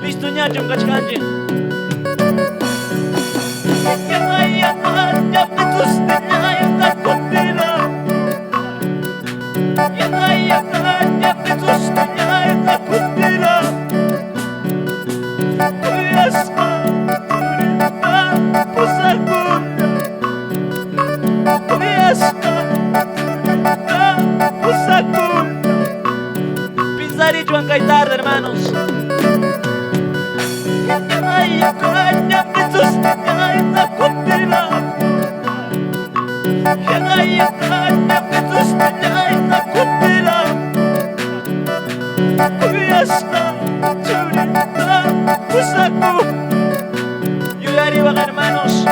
Listo ñachum kachkanchik. Pisarichuan kay tarde, hermanos. Yuyariwan, hermanos.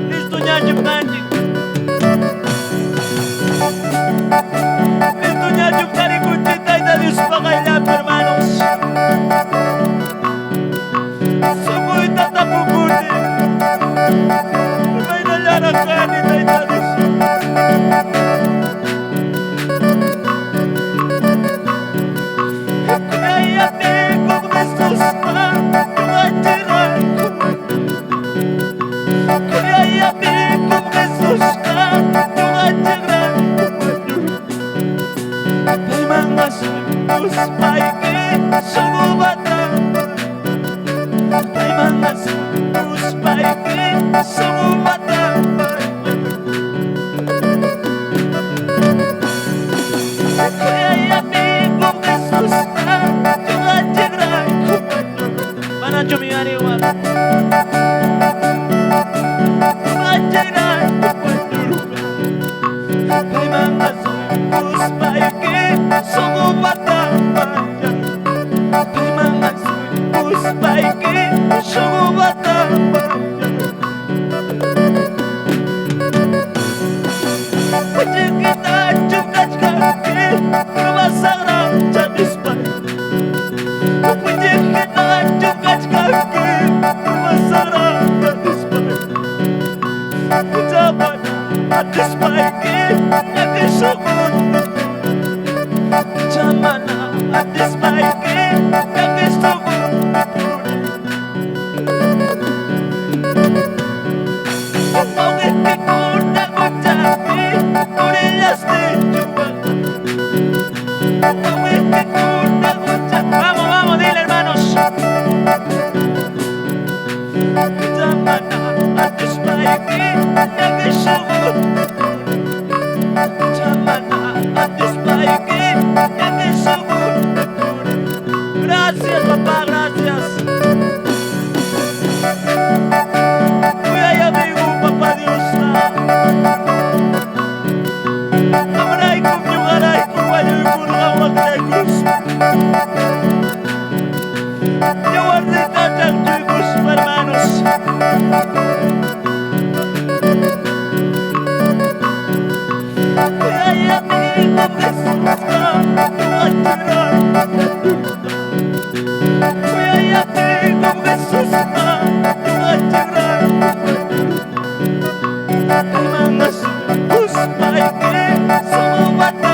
Listo, ñaño, ñaño. Listo, ñaño, caricuchita y de Dios para hermanos. Sumuita tapukuni. May nalarangani tayo Dios. Vamos, vamos, dile, hermanos. Gracias, papá, gracias. Cuida amigo, papá Dios. Hermanos.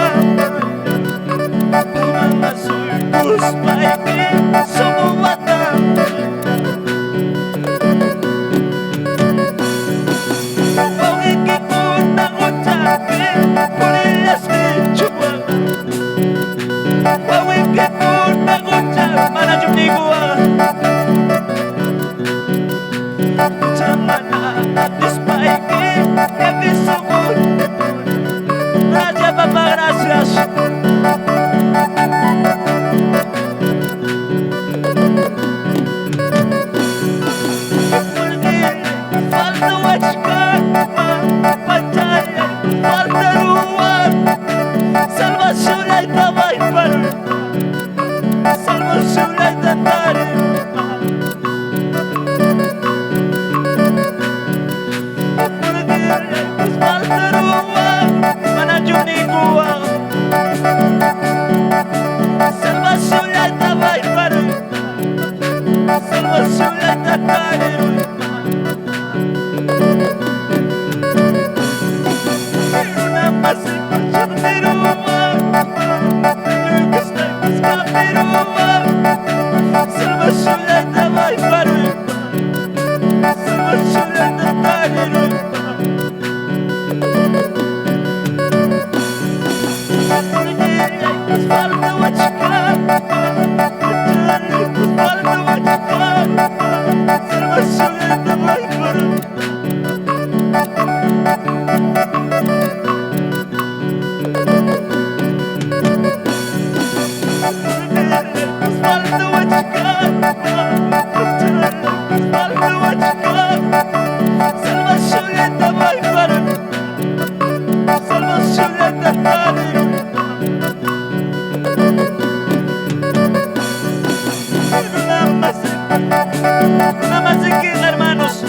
Hermanos.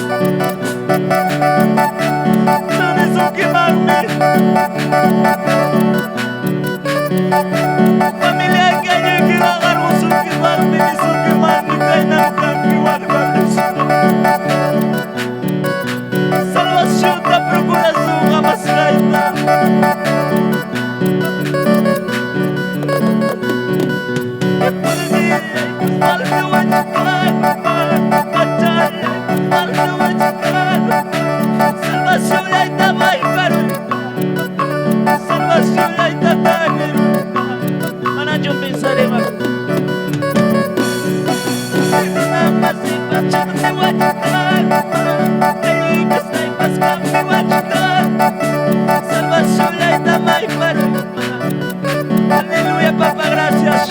Familia que hay que Salvación ta procuración amasraita. Salvación Aleluya, papá, gracias.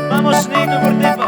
Vamos, Nico, por tiempo.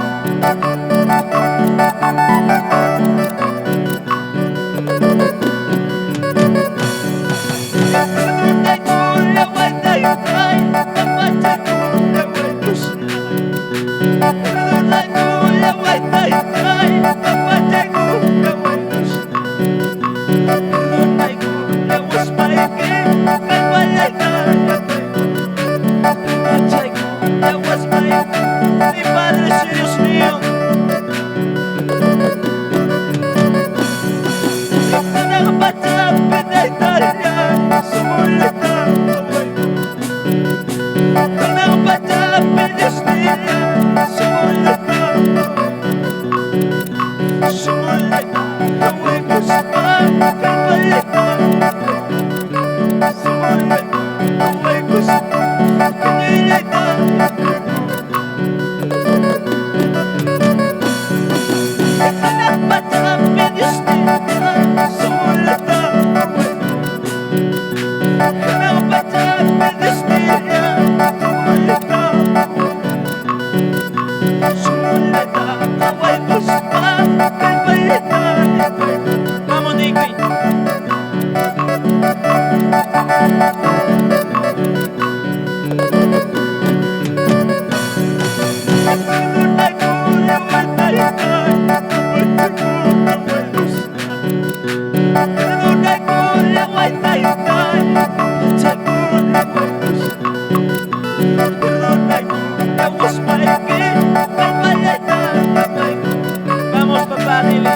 Vamos, Nicky. Vamos, papá, dile.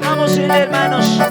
Vamos, hermanos.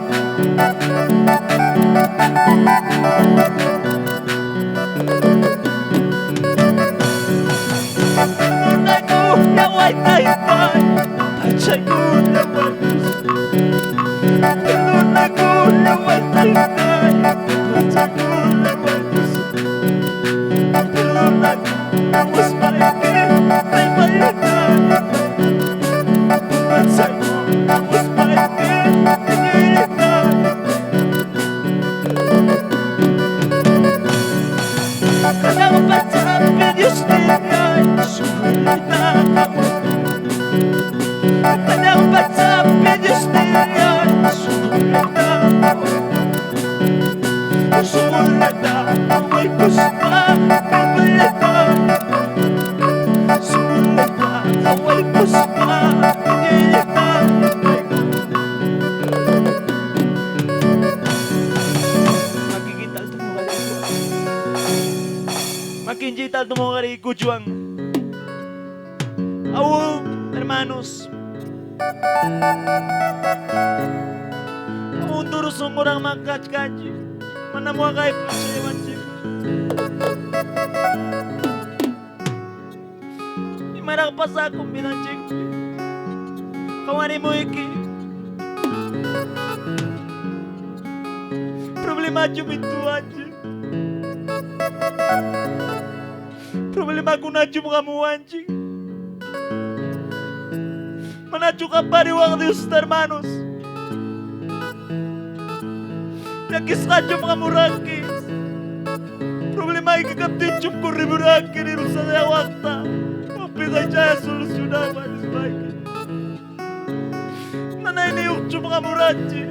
Aún, hermanos, aún duro son orang makach-kachi, manamuagay pa siya. Imarang pa sa akong binanchik. Kawani mo iki. Problema chumituanchi. Problema kunachu mukamuanchi. Manachu kapariwang Dios, hermanos. Nakiskacho mga muraki. Problema ikakaptichum ko riburaki ni Rusa de Aguanta. Mapigay siya solusyonaman is Mike. Nanay niyok mga murachi.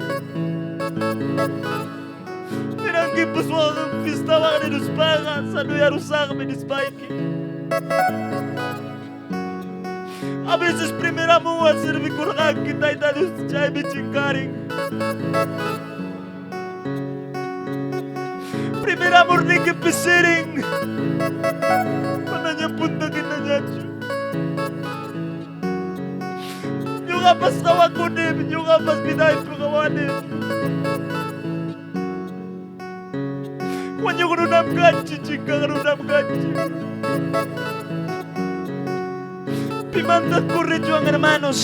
Tinanggipos mga pista mga ninuspaga sa nuyarusa kami ni Spike. A veces primera mua servi kurang kita itadus chay bichinkaring. Primer amorniki pisirin. Manaña punta hinañachu. Ñuqapas qawakunim, ñuqapas vidaypi qawanim. Wañuq runam kanchik, chinkaq runam kanchik. Pimantaq corrichuan, hermanos?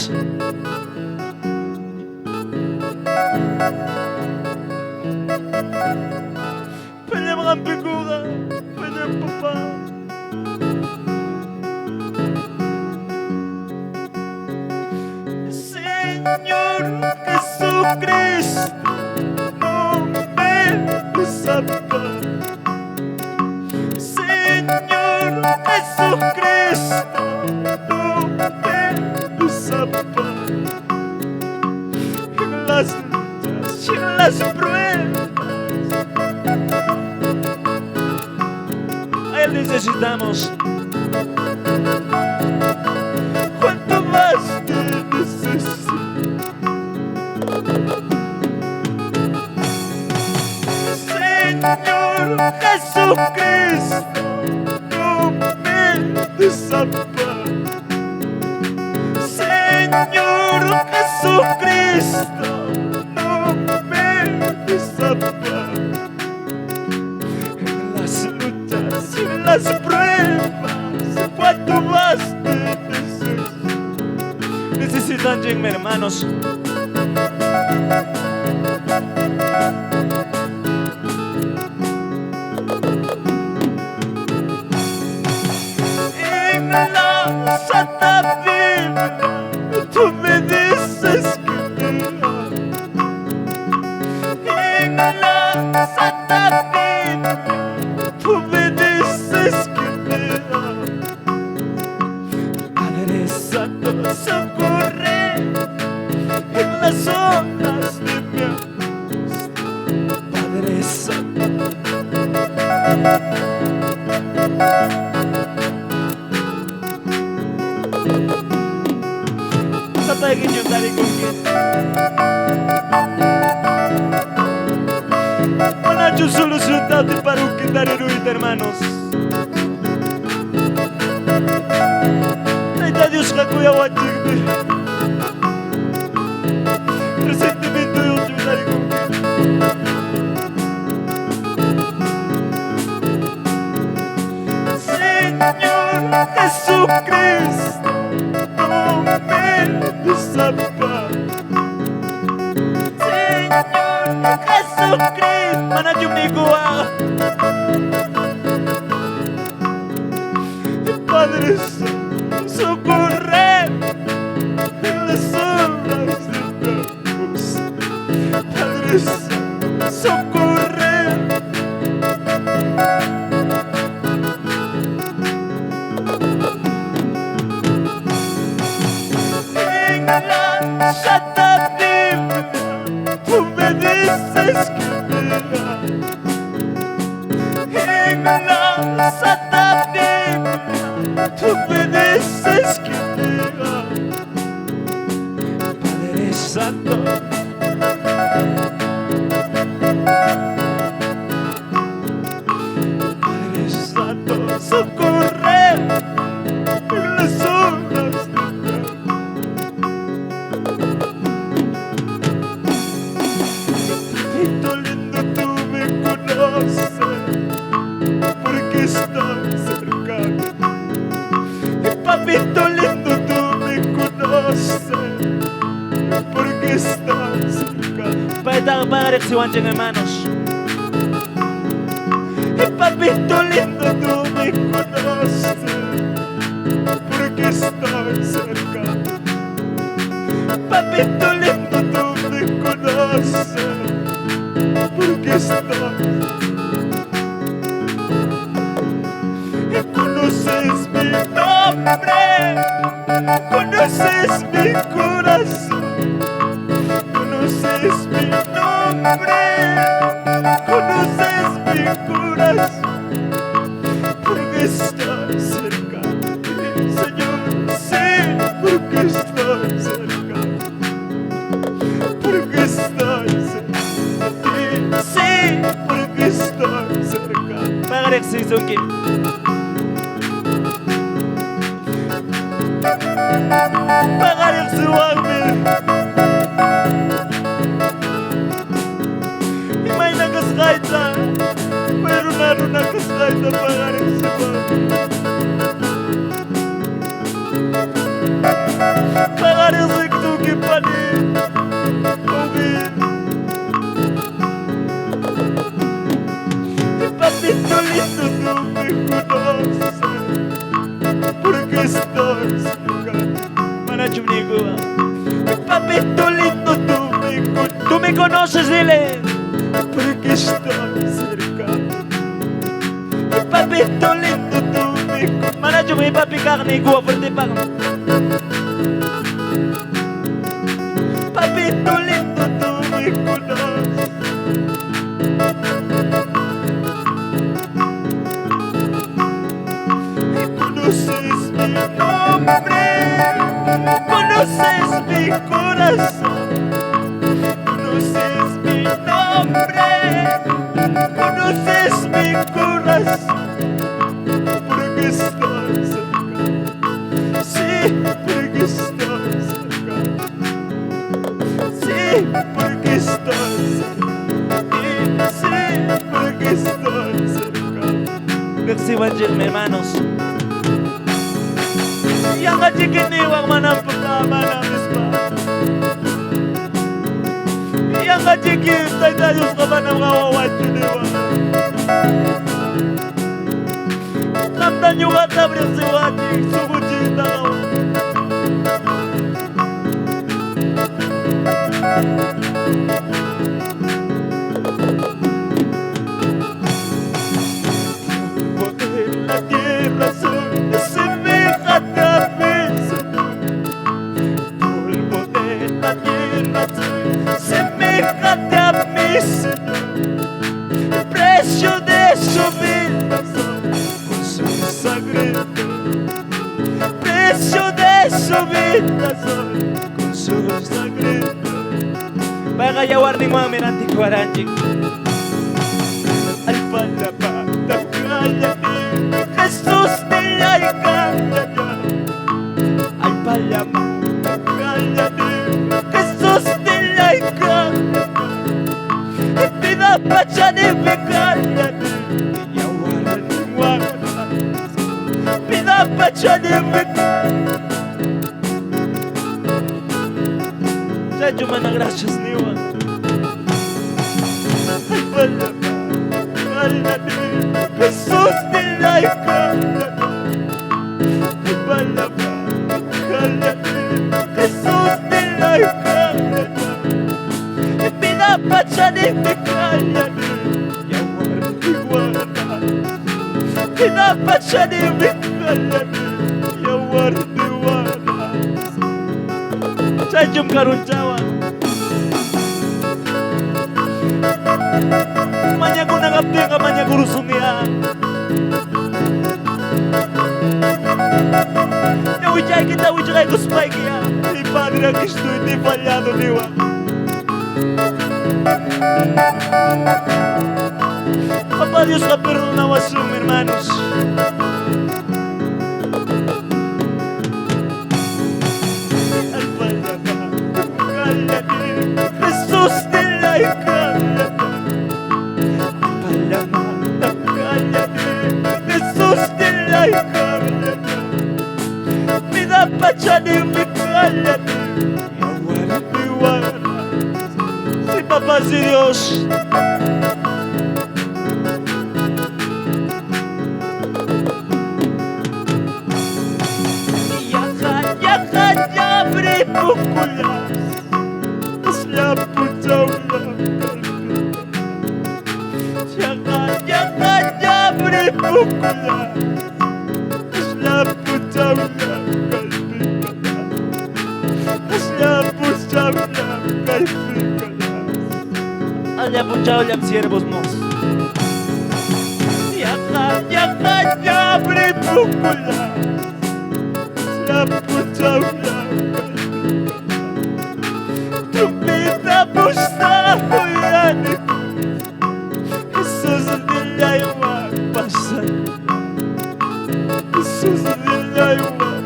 Payllam hampikuqa, payllam papá. Señor Jesucristo, no me desampares. Señor Jesucristo, no me desampares. En las luchas y en las pruebas, a Él necesitamos. Cuanto más te necesito. Señor Jesucristo, no me desampares. Señor Jesucristo, no me desampares. En las luchas y en las pruebas, cuanto más te necesito. Necesitan, hermanos. En la Santa Biblia, tú me dices que te amo. En la Santa Biblia, tú me dices que te amo. Padre Santo, socorre en las horas de mi angustia. Padre Santo. Manachu solucionate para quitar hermanos. Tayta Diosqa kuyawanchikmi. Resentimiento Dios Señor Jesucristo, no me desampares. Señor Jesucristo, manachu nikuwaq. Padre Santo, socorre en las horas de mi angustia. Padre Santo, socorre. En la Santa Biblia, tú me dices que te amo. En la Santa Biblia, tú me dices que te amo. Padre Santo, Padre Santo, socorre en las horas de mi Papito lindo, tú me conoces, porque estoy cerca. Papito lindo, tú me conoces, porque estoy cerca. Paytaqa paqariqsiwanchik, hermanos. Papito lindo, tú me conoces, porque estoy cerca. Papito lindo, tú me conoces, porque estoy. Conoces mi nombre, conoces mi corazón, conoces mi nombre, conoces mi corazón, porque estoy cerca, Señor, sí, porque estoy cerca, porque estoy cerca de ti, sí, porque estoy cerca. riqsisunki. Payqa riqsiwanmi. Imayna kasqayta, may runa runa kasqayta payqa riqsiwanmi. Payqa riqsisunki pani, wawqi. Papito lindo, tú me conoces, porque estoy cerca. Manachu nikuwa. Papito lindo, tú me conoces, dile, porque estoy cerca. Papito lindo, tú me conoces. Manachu mi papi carne kuwa fuerte pago. Papito lindo, tú me conoces. Conoces mi nombre, conoces mi corazón, conoces mi nombre, conoces mi corazón, porque estoy cerca, sí, porque estoy cerca, sí, porque estoy cerca, sí, porque estoy cerca. Merci, hermanos. Yanqa chikiniwan manam manam nispa. Yanqa chiki Tayta Diosqa manam qawawanchu niwan. Qamta ñuqata riqsiwanchik sunqunchikta qawan. Polvo de la tierra soy, seméjate a mí, Señor. Polvo de la tierra soy, seméjate a mí, Señor. El precio de su vida soy, con su sangre. El precio de su vida soy, con su sangre. Payqa yawarninwanmi rantikuwaranchik. Allpallamanta kallani, Jesús nillayqallalla. Allpallamanta kallani, Jesús nillayqallalla. Vida pachanipi kallani, yawarninwan. Vida pachanipi. Chacho mana gracias niwan. Allpallamanta kallani, Jesús nillayqallalla. Allpallamanta kallani, Jesús nillayqallalla. Vida pachanipi kallani, yawarninwan. Vida pachanipi kallani, yawarninwan. Chaychum karunchawan. Mañakuna kaptinqa mañakurusunña. Ñawichaykita wichqaykuspaykiya. Mi padre, aquí estoy, te he fallado, niwan. Papá Dios la perdonawasun, hermanos. Jesús nillayqallalla. Allpallamanta kallani, Jesús nillayqallalla. Vida pachanimi kallani, yawarniwan. Sí, papá, sí, Dios. Yaqa, yaqa, llabripukulas. Asllapuchawla Yaqa, yaqa, llabripukulas. Asllapuchawla kallpikalas. Asllapuchawla kallpikalas. Allapuchawllam siervos mos. Yaqa, yaqa, llabripukulas. Asllapuchawla kallpikalas. Trompeta pustahoyani. Jesús nillaywan pasani. Jesusnillaywan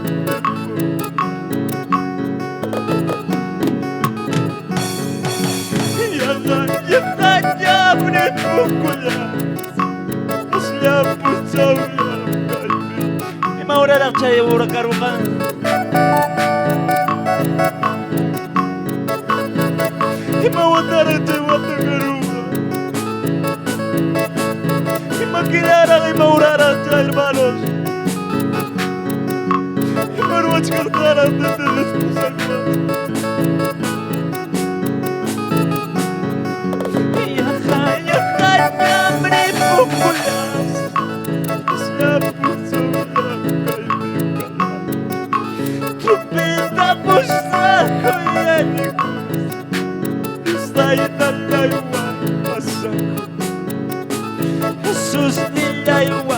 Yaqa, yaqañam ripukullas. Aslla punchawllam kaypi. Ima horaraq chay hora karunqa? Ima wataraq chay wata karunqa? Ima killaraq, ima horaraq chay, hermanos? Ima ruwachkaqtaraq Tata Dios pusaqman? Yaqa, yaqañam ripukullas. Aslla punchawllam kaypi kallan. Trupita pusaquyanikus. Dios taytallaywan pasaku. Jesusnillaywan.